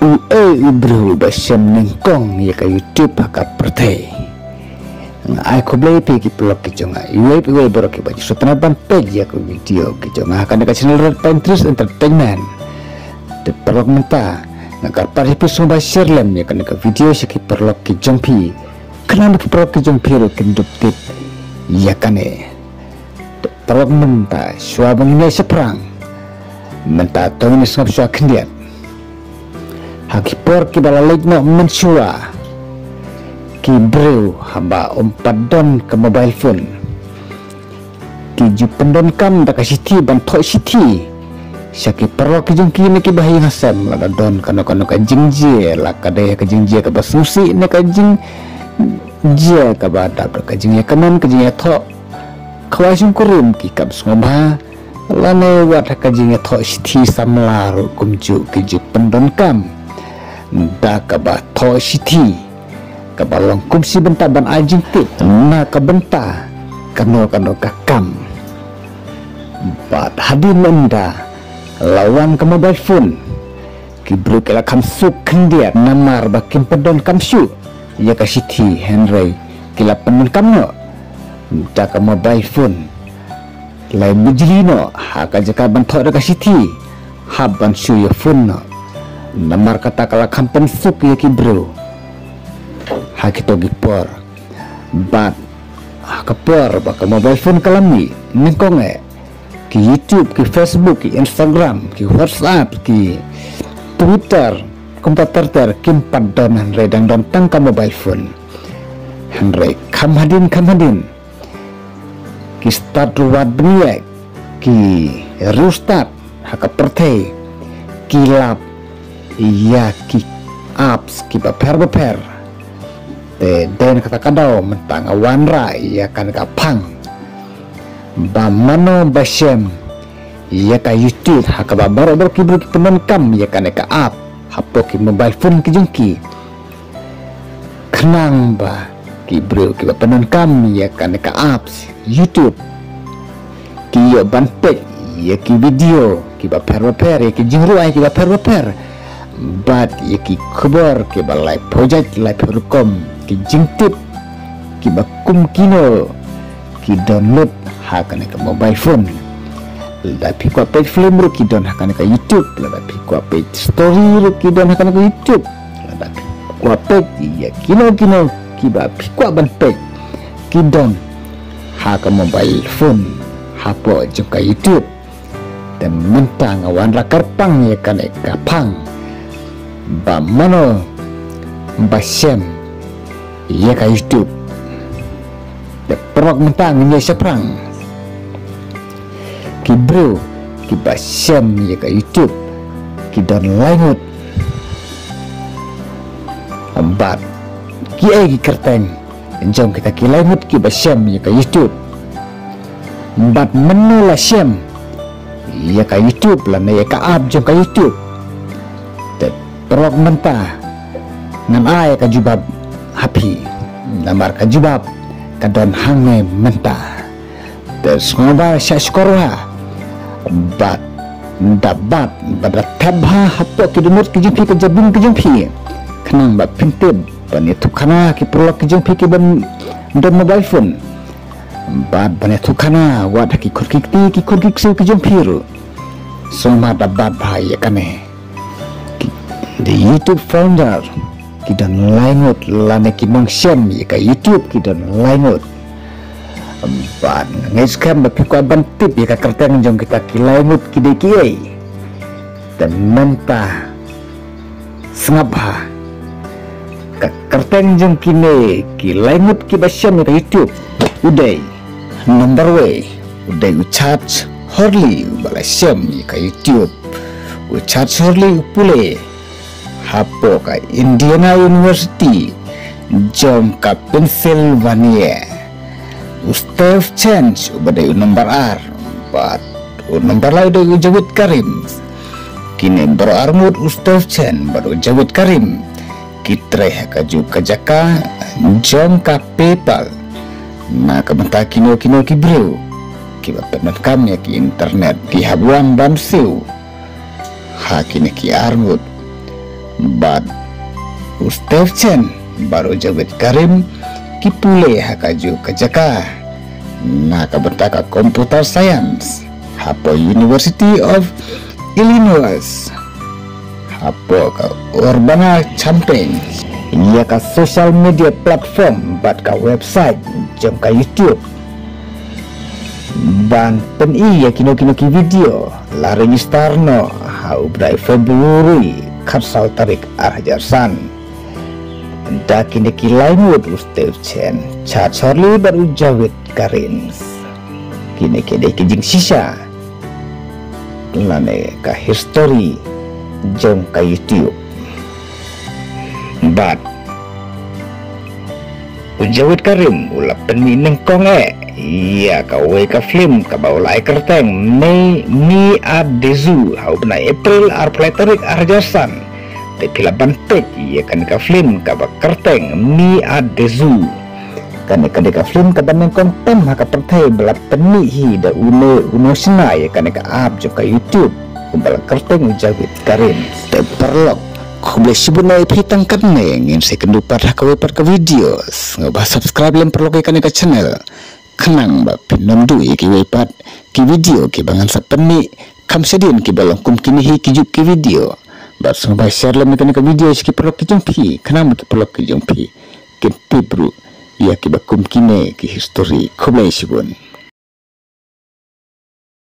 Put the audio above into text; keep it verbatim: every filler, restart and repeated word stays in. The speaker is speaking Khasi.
Uei u briew ba shem nyngkong ïa ka YouTube ha ka pyrthei? Nga ai khublei ïa phi ki paralok ki jong nga, iwei pa iwei baroh kiba ju sngewtynnat ban peit ïa ka video ki jong nga ha kane ka channel Red Pine Trees Entertainment. Te paralok mynta nga kyrpad ïa phi sngewbha share lem ïa kane ka video sha ki paralok ki jong phi, khnang ba ki paralok ki jong phi ruh kin dup tip ïa kane. Te paralok mynta shuwa ba ngin ïa shaphrang, mynta to ngin ïa sngap shuwa khyndiat. Ha ki por kiba la leit noh mynshuwa, ki briew haba ym pat don ka mobile phone, ki ju pyndonkam da ka shithi ban thoh shithi sha ki paralok ki jong ki ne kiba ha ïing ha sem, lada don kano kano ka jingjia, la ka dei ka jingjia kaba sngewsih ne ka jingjia kaba dap da ka jingïakmen, ka jingïathoh khawai shongkurim, ki kam sngewbha, lane wat ha ka jingïathoh shithi samla ruh kumjuh ki ju pyndonkam da kaba thoh shithi kaba long kum shi bynta ban ai jingtip na ka bynta kano kano ka kam. Bad hadien ynda la wan ka mobile phone, ki briew ki la kham suk khyndiat namar ba kim pyndonkam shuh ïa ka shithi, hynrei ki la pyndonkam noh da ka mobile phone. Lai bijli noh ha ka jaka ban thoh da ka shithi, hap ban shu ïa phone noh. Namar kata ka la kham pynsuk ïa ki briew ha kito ki por. Bad ha ka por ba ka mobile phone ka la mih, nyngkong eh ki YouTube, ki Facebook, ki Instagram, ki WhatsApp, ki Twitter, kumta ter ter kim pat don, hynrei dang don tang ka mobile phone. Hynrei kham hadien kham hadien ki stad ruh wat bniah, ki riewstad ha ka pyrthei ki lap ïa ki apps kiba pher ba pher. Te dei na kata ka daw mynta nga wanrah ïa kane ka phang ba mano ba shem ïa ka YouTube, ha kaba baroh baroh ki briew ki pyndonkam ïa kane ka app hapoh ki mobile phone ki jong ki, khnang ba ki briew kiba pyndonkam ïa kane ka apps YouTube ki ïoh ban peit ïa ki video kiba pher ba pher, ïa ki jingrwai kiba pher ba pher, bad ïa ki khubor kiba laiphew jait laiphew rukom, ki jingtip kiba kum kino ki download ha kane ka mobile phone. Lada phi kwah peit film ruh ki don ha kane ka YouTube, lada phi kwah peit story ruh ki don ha kane ka YouTube, lada phi kwah peit ïa kino kino kiba phi kwah ban peit ki don ha ka mobile phone hapoh jong ka YouTube. Te mynta nga wanrah kyrpang ïa kane ka phang ba mano ba shem ïa ka YouTube. Te paralok mynta ngin ïa shaphrang, ki briew kiba shem ïa ka YouTube ki don lai ngut. Bad kiei ki kyrteng jong kita ki lai ngut kiba shem ïa ka YouTube? Bad mano la shem ïa ka YouTube lane ïa ka app jong ka YouTube? Te paralok mynta ngan ai ka jubab ha phi, namar ka jubab ka don hangne mynta. Te sngewbha shah shkor bha bad da bat bad da thep bha hapoh ki dohnud ki jong phi, ka jabieng ki jong phi, khnang ba phin tip ban ïathuh khana ki paralok ki jong phi kiba don mobile phone, bad ban ïathuh khana wat ha ki khun ki kti ki khun ki ksiew ki jong phi ruh. Sngewbha da bat bha ïa kane. Ki, the YouTube founder ki don lai ngut, lane ki nongshim ïa ka YouTube ki don lai ngut. Bad nga ngeit skhem ba phi kwah ban tip ïa ka kyrteng jong kita ki lai ngut ki dei kiei. Te mynta sngap bha. Ka kyrteng jong kine ki lai ngut kiba shim ïa ka YouTube u dei: number wei, u dei u Chad Hurley uba la shim ïa ka YouTube. U Chad Hurley u pule hapoh ka Indiana University jong ka Pennsylvania. U Steve Chen uba dei u number ar, bad u number lai u dei u Jawed Karim. Kine baroh ar ngut, u Steve Chen bad u Jawed Karim, ki trei ha kajuh ka jaka jong ka PayPal. Na ka bynta kino kino ki briew kiba pyndonkam ïa ki internet, ki hap wan ban siew ha kine ki ar ngut. Bad u Steve Chen bad u Jawed Karim ki pule ha kajuh ka jaka na ka bynta ka computer science hapoh University of Illinois, hapoh ka Urbana-Champaign. Ïa ka social media platform bad ka website jong ka YouTube ban pyni ïa kino kino ki video la register noh ha u bnai February khatsaw tarik ar hajar san. Da kine ki lai ngut, u Steve Chen, Chad Shorley bad u Jawed Karim. Kine ki dei ki jingshisha lane ka history jong ka YouTube. Bad u Jawed Karim u la pynmih nyngkong eh ïa kawei ka film kaba u la ai kyrteng Me, Me at the Zoo ha u bnai April arphew lai tarik ar hajar san. Te phi lah ban peit ïa kane ka film kaba kyrteng Me at the Zoo. Kane ka dei ka film kaba nyngkong tam ha ka pyrthei ba la pynmih hi da une u nongshna ïa kane ka app jong ka YouTube, uba la kyrteng u Jawed Karim. Te paralok, khublei shibun ïa phi tang katne, ngin sa ïakynduh pat ha kawei pat ka video. Sngewbha subscribe lem paralok ïa kane ka channel, khnang ba phin ym duh ïa kiwei pat ki video kiba ngan sa pynmih, kham shadien kiba long kum kine hi ki juh ki video. Bad sngewbha share lem ïa kane ka video sha ki paralok ki jong phi, khnang ba ki paralok ki jong phi kin tip ruh ïa kiba kum kine ki history. Khublei shibun.